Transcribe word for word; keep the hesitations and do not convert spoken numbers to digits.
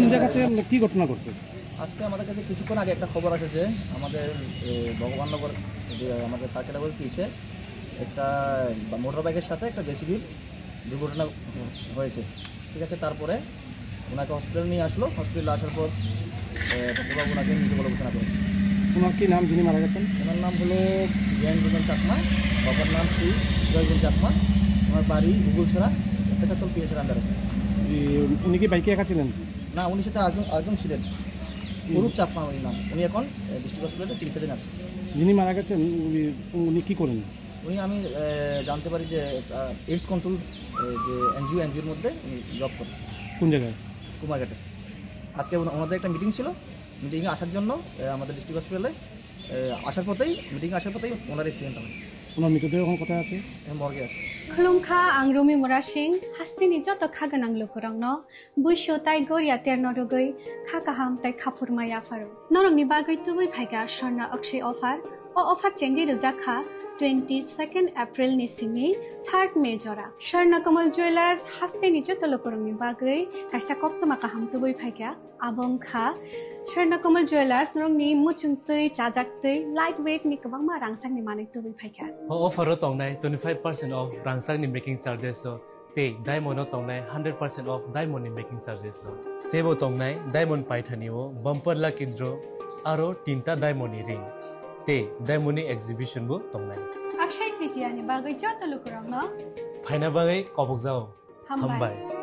জায়গাতে আমরা কি ঘটনা ঘটছে? আজকে আমাদের কাছে কিছুক্ষণ আগে একটা খবর আসে যে আমাদের, এ, ভগবাননগর, যে আমাদের সার্কেল অফিস পিছে একটা মোটর বাইকের সাথে একটা জেসিবির দুর্ঘটনা হয়েছে, ঠিক আছে? তারপরে ওনাকে হসপিটালে নিয়ে আসলো, হসপিটালে আসার পর, এ, ডাক্তারবাবু ওনাকে মৃত বলে ঘোষণা করেছে। ওনার কি নাম, যিনি মারা গেছেন? ওনার নাম হলো জয়ন্ত রঞ্জন চাকমা, বাবার নাম শ্রী জয়গুণ চাকমা, ওনার বাড়ি উগুলছড়া, পেশাতল পিএসের আন্ডারে। এই, উনি কি বাইকে একা ছিলেন? না, উনি সাথে আরেকজন, আরেকজন ছিলেন, হুম। অরূপ চাকমা উনি নাম। উনি এখন, এ, ডিস্ট্রিক্ট হসপিটালে চিকিৎসাধীন আছেন। যিনি মারা গেছেন, উনি, উনি কি করেন? উনি, আমি, এ, জানতে পারি যে, আ, এইডস কন্ট্রোল, এ, যে এনজিও, এনজিওর মধ্যে উনি জব করেন। কোন জায়গায়? কুমারঘাটে। আজকে ওনা-, ওনাদের একটা মিটিং ছিল, মিটিংয়ে আসার জন্য, এ, আমাদের ডিস্ট্রিক্ট হসপিটালে, এ, আসার পথেই, মিটিং আসার পথেই ওনার অ্যাক্সিডেন্ট হয়। ওনার মৃতদেহ এখন কোথায় আছে? এ, মর্গে আছে। Khulumkha, ang Rumi Murasing, hasteni joto kha gwnang lukurokno, buisu tai goria terno rwgwi kha kaham tai khaphurma yapharo. Norokni bagwi tubui phaikha Swarna Akshay offer. O offer chengwi rwjak kha twenty second April ni simi third May jora. Swarna Kamal Jewelers hasteni joto lukurokni bagwi kaisa koktwma kaham tubui phaikha. Abo wngkha Swarna Kamal Jewelers, norokni muchungtwi, chajaktwi, light weight ni kwbangma rangchakni manwi tubui phaikha. O offer o tongnai twenty five percent off rangchakni making charges o. Tei diamond o tongnai hundred percent off diamond ni making charges o. Teibo tongnai diamond paithani o bumper lucky draw aro tinta diamond ni ring. Tei diamond ni exhibition bo tongnai. Akshay Tritiya ni bagwi joto lukurokno phaina bagwi kobokjao. Hambai. Hambai.